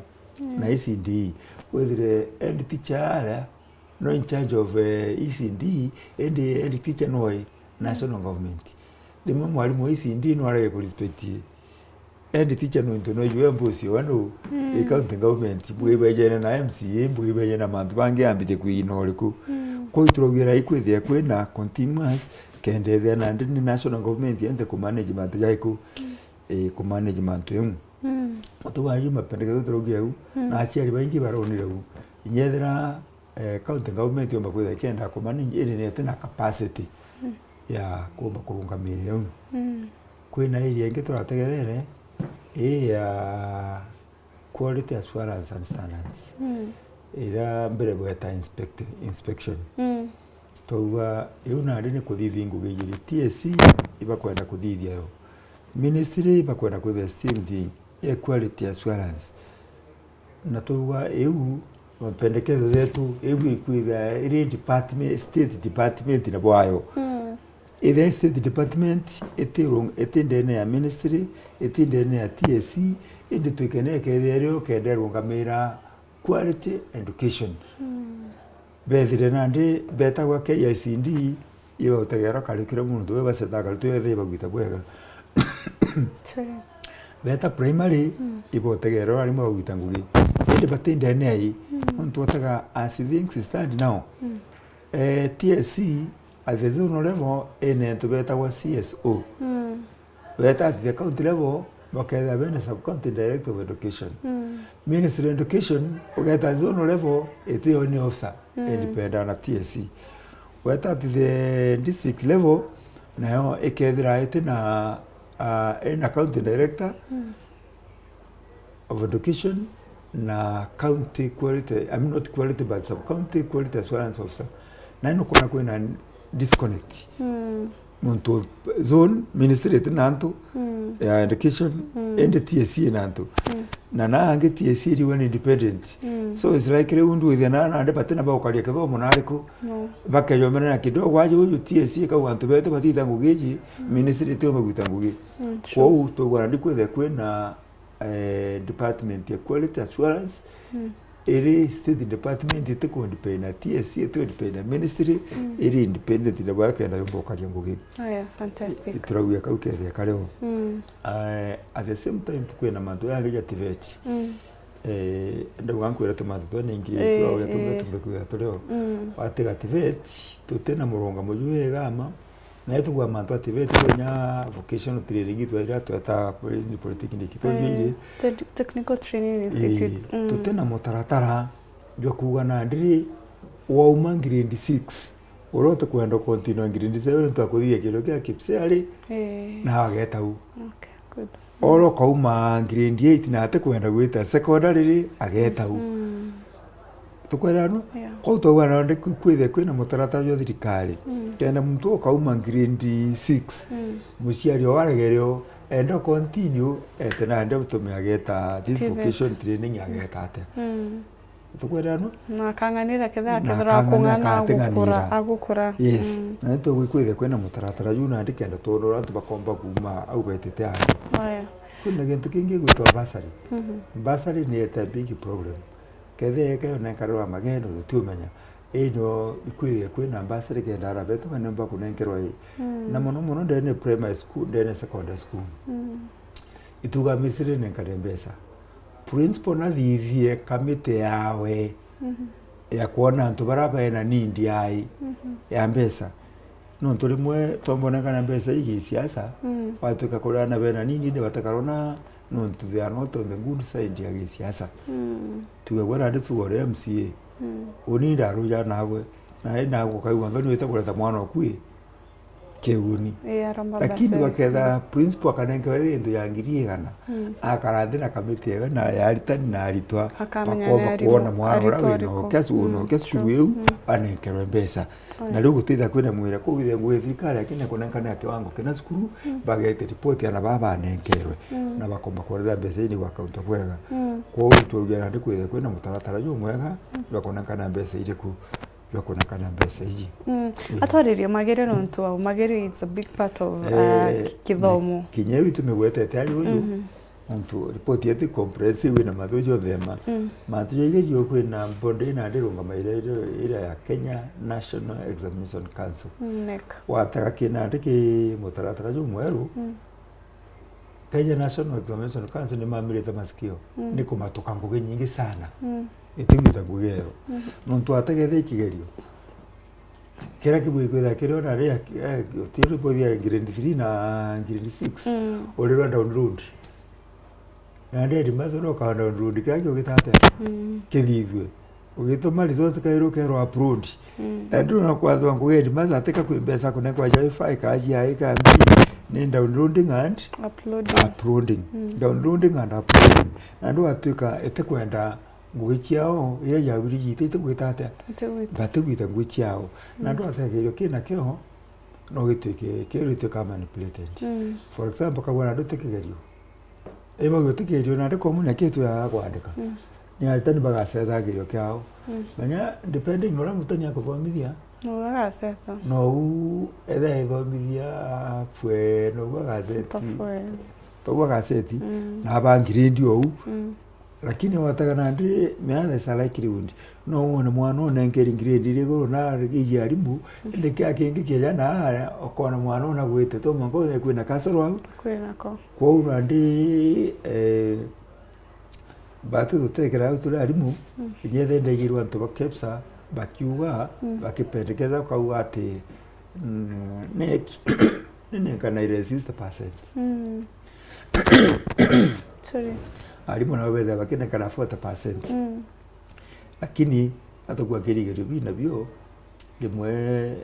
mm, na E C D. Wethire head teacher aria no in charge of, eh, E C D, indi head teacher no i national government. Rimwe mwarimu wa E C D no arege ku respect head teacher nontu no iwe mbusi wa no, mm, i county government, bwibejene na M C A, bwibejene na mantu bangi ambite kwina uriku. Mm. Kwou turaugira ikwithia kwina continuous, kenda ethia nandi ni national government yente ku manage mantu jaiku, mm, eh, ku manage mantu iu. Mm. Utu wa yu mapendekezo turaugira u, mm, na aciari baingi baronire u. Inyethira eh, county government yomba kwithira ikienda ku manage, indi ni iti na capacity, mm, ya kumba kurungamira iu. Mm. Kwina area ingi turategerere, ii ya quality assurance and standards. Mm. Iria mbere bweta inspect-, inspection. Mm. Twauga, iu nandi ni kuthithia ngugi ijiri. T S C ibakwenda kuthithia yo. Ministry ibakwenda kwithira same thing, ya quality assurance. Na twauga iu, mapendekezo jetu, iu ikwithia iri department, state department na bwayo. Mm. Ithia state department iti rung-, iti ndene ya ministry, iti ndene ya T S C, indi twikene ikethia rio kenda irungamira quality education. Mm. Bethire nandi betagwa K I C D, iba utegerwa curriculum nontu we baceta akarutwo yothe ibagwita bwega. Sorry. Beta primary, mm, iba utegerwa arimu bagwita ngugi. Indi bati ndene ai, mm, nontu utega as things stand now. Mm. Eh, T S C at the zonal level ina antu betagwa C S O. Mm. Weta at the county level, bakethira bena sub-county director of education. Mm. Ministry of Education, ugeta zonal level, iti yo ni officer, mm, independent na T S C. Weta at the district level, nayo ikethira iti na, ah, ina county director, mm, of education na county quality, I mean, not quality, but sub-county quality assurance officer. Na ino kuna kwina disconnect. Mm. Nontu zone, ministry iti na antu, mm, ya education, mm, indi T S C ina antu. Mm. Na na angi T S C iriwe ni independent. Mm. So it's like riu ndu withia na, na andi bati na baukaria kithomo na ariku. No. Bakeyomera na kidogo aje uyu T S C ikauga antu betu batita ngugi iji, mm, ministry itiumba gwita ngugi. Mm, true. Kwou tugwara ndi kwithia kwina eh, department ya quality assurance, mm, iri state department, iti ku depend na T S C, iti ku depend na ministry, mm, iri independent na bwa kenda yumba ukaria ngugi. Aya, fantastic. Ituraugia kau kethia kario. Mm. Eh, at the same time, tukwina mantu yangi ja TVET. Mm. Eh, ndauga nkwira tumantu twa ningi, eh, turauria tumbe, eh, tumbe kwira turio. Mm. Watega TVET, tutina murungamo jwega ma, na itugwa mantu ati beti kinya vocational training itwa ira tweta polytechnic, eh, tonjiri. Te-, technical training institutes. Eh, mm. Tutina mutaratara jwa kuuga na ndiri wauma grade six, uria utikwenda continue grade seven, twakuthithia kindu kia KPSEA ri, eh, na ageta u. Okay, good. Oro kauma grade eight na atikwenda gwita secondary ri, ageta u. Mm. Tukwerana? Yeah. Kwou twauga nandi kwi-, kwithia kwina mutaratara jwa thirikari. Mm. Kenda muntu ukauma grade six, mm, muciari o aregerio, enda continue, ete nandi utume ageta this vocation training, ageta atia. Mm. Tukwerana? Na akang'anira kethira akethira akung'ana agukura, agukura. Yes. Mm. Na nitugwikwithia kwina mutaratara juu nandi kenda twonora antu bakomba kuuma au betite angi. Aya. Kwina gintu kingi gwitwa bursary. Mhm. Bursary ni a big problem. Kethira ikayo nenkarwa magendo tutiumenya. Ino ikwithia kwina bursary kenda ara betu banyomba kunenkerwa i. Mm. Na muno muno ndene primary school, ndene secondary school. Mm. Ituga Misiri nenkare mbeca. Principal nathithie kamiti yawe ya kwona antu bara bena need yai ya mbeca. Nontu rimwe tombonekana mbeca ii gisiasa, Mm. watwika kuria ana bena need ni batakarona nontu they are not on the good side ya gisiasa. Mm. Tuge gwe nandi tuge uri M C A. Mm. Uni ndaruja nagwe. Na ina gukaigua ngani wite kureta mwana okui. Kiuni. Ii, aromba lakini mbeca. Baketha principal akanenkerwa iri into ya ngiri igana, Mm. akara nthi na kamiti ewe na ya aritani na aritwa, Akamenya ni bakomba arimũ-, kwona mwana uria aritwa wina ariku. Ukia su-, Mm, una ukia cukuru true. Iu, Mm. anenkerwe mbeca. Oi. Na riu gutithia kwina mwira kuu githia ngugi ya thirikari, lakini kunenkana kiwango kina cukuru, Mm. bagete report ana baba banenkerwe. Mm. Na bakomba kworera mbeca ini gwa kaunta bwega. Mm. Kwou twaugia nandi kwithia kwina mutaratara jumwega, Mm. jwa kunenkana mbeca iriku. Jwa kuonekana mbeca iji. Mm. Ii. Atwaririe Magiri nontu wa Magiri it's a big part of, uh, Eh, ki-, kithomo. Kinya iu tumigwetete ajuju, Mhm. nontu ripoti yetu comprehensive na mathu jonthe ma. Mm. Mantu ja igerio kwina body ina ndirungamaire iria, iria ya Kenya National Examination Council. Mm, NEC. Watega kina ndi ki mutaratara jumweru, Mm. Kenya National Examination Council ni mamirite masikio, Mm. ni kumatuka ngugi nyingi sana. Mm. Itigwita ngugi iyo. Mm. Nontu ategete ikigerio. Kiria kibui kwitha kirio na ria, eh, ti ripoti ya grade three na grade six. Mm. Urirwa download. Na ndi headmaster no ka download kiria kiugite atia? Mm. Kithithue. Ugituma results kairi ukerwa upload. Mm. Na ndurona kwathwa ngugi headmaster atika kwi mbeca kunengwa ja wifi ka G I ka mbi, ni downloading and Uploading. Uploading. Mm. Downloading and uploading. Na ndu atwika itikwenda ngugi ciao iria yawiri jite itigwita atia? Itigwita. Batigwita ngugi ciao. Na Mm. ndu ategerio kina kio no gitwike kiritwe ka manipulated. Mm. For example, kagwa na ndu ti kigerio. Ibagia utikirio na ndikomu na kitu ya kwandika. Mm. Ni aritani bagacetha kirio kiao. Mm. Menya, depending na uria mutani akuthomithia, Nowe agacetha. Nogu etha ethomithia fwe, nogu agaceti. Sita fwe. Togu agaceti, Mm. na aba ngirindi ou. Mm. Lakini wataga nandi, meana salakiri undi. No wone mwana unenkeri grade iri iguru na arigiji arimu, Mm. indi kia kingi kieja na aria, ukona mwana una gwite, to mwanka wone kwina kasoro au. Kwinako. Kwou nandi, eh, batu tutekera au turi arimu, Mm. inya thendaigirwa antu ba KEPSA, bakiuga, Mm. bakipendekeza ukauga ati, mm, NEC, ninenkanaire sixty percent. Mm. Sorry. Arimu nabo bethaga bakinengana forty percent. Mm. Lakini atukua kirigerio bi nabio, rimwe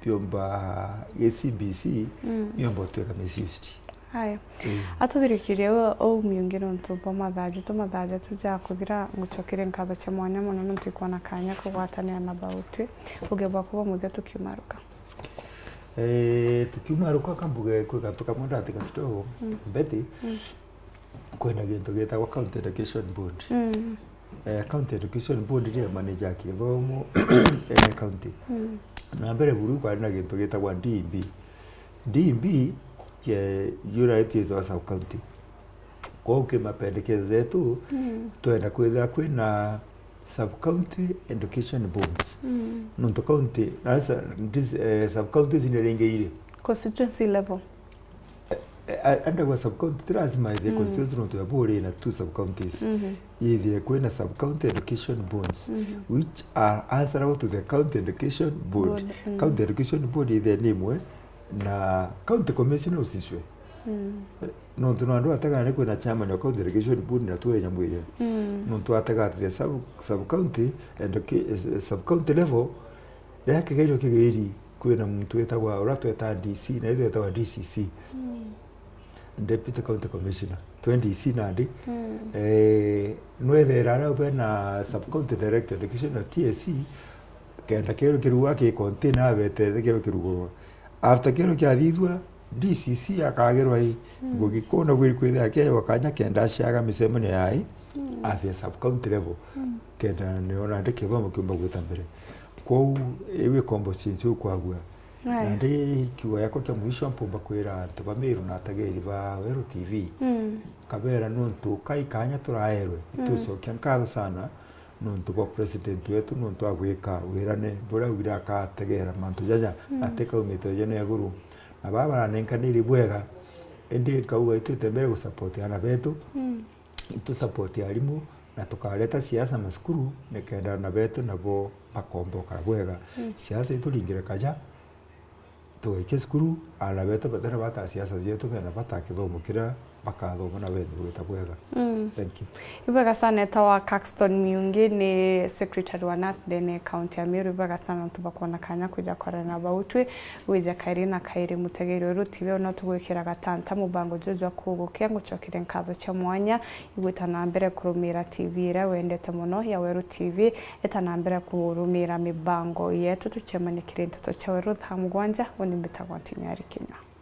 biomba gi C B C, Mm. biomba utwika misused. Haya. Mm. Atuthirikirie u-, umiungi nontu bwa mathaa jaitu, mathaa jaitu ja kuthira, ngucokerie nkatho cia mwanya mono nontu ikwona kanya kugwatanira na bautwi. Uge bwaku bwa muthia tukiumaruka. Eh, tukiumaruka kambuge kwi gantu kamwe ndatiga kidogo, Mm. Betty. Mm. Kwina gintu gitagwa County Education Board. Mm. Eh, County Education Board ni manage kithomo ene county. Mm. Na mbere buru kwari na gintu gitagwa D E B. D E B, ye, yura itwitwa sub county. Kwou ki mapendekezo jetu, Mm. twenda kwithira kwina sub county education boards. Mm. Nontu county, na sa-, dis-, eh, sub counties ni ringi iri. Constituency level. Eh, eh, andagwa sub county, ti lazima ithie Mm. constituency nontu ya buri na two sub counties. Mhm. Yithie kwina sub county education boards, Mhm. which are answerable to the county education board. Board, mm. County education board yithie ni imwe na county commissioner ucicwe. Mm. Eh, nontu no andu atega ni kwina chairman wa county education board na tuwe nyamwire. Mm. Nontu atega at the sub, sub county educa-, eh, sub county level, riria kigerio kigiri, kwina muntu witagwa, uria twetaga D C, na ithe wetagwa D C C. Mm. Deputy County Commissioner. Twe D C nandi. Mm. Eh, nwethera aria bena sub county director education na T S C, kenda kigerio kiruga ki container abete thi kigerio kirugurwa. After kigerio kiathithua, D C C akagirwa i Mm. ngugi kuu na gwiri kwithira akiawa kanya kenda aciaga micemanio yai Mm. at the sub county level. Mm. Kenda niona ndi kithomo kiumba gwita mbere. Kwou, iu i conversation iu kwagua. Aya. Nandi kiugo giakwa kia mwisho mpumba kwira antu ba Meru na ategeri ba Weru T V. Mm. Kabera nontu kai kanya turaerwe, Mm. itucokia nkatho sana nontu bwa president wetu nontu agwika wirane buria augire akategera mantu jaja Mm. atikaumite jene iguru. Na baba baranenkanire bwega, Indi nkauga itwite mbere gusupport aana betu, mm, itu support arimu, na tukareta siasa macukuru, nikenda aana betu nabo bakomba ukara bwega. Mm. Siasa ituringire kaja, tugaikia cukuru, aana betu batene bata siasa cietu, bena bata kithomo kiria bakathoma na bende gwita bwega. Mm. Thank you. Ibwega sana eta wa Caxton Miungi, ni secretary wa NASDE ni county ya Meru. Ibwega sana nontu bakwona kanya kwija kwarana na bautwi, wija kairi na kairi. Mutegeri weru T V, no tugwikira gatanta mubango juju jwa kugukia. Ngucokere nkatho cia mwanya igwita na mbere kurumira T V iria wendete mono ya Weru T V. Eta na mbere kurumira mibango yetu. Tucemanie kiri nteto cia Weru thaa mugwanja. Uni mbitagwa Ntinyari Kinyua.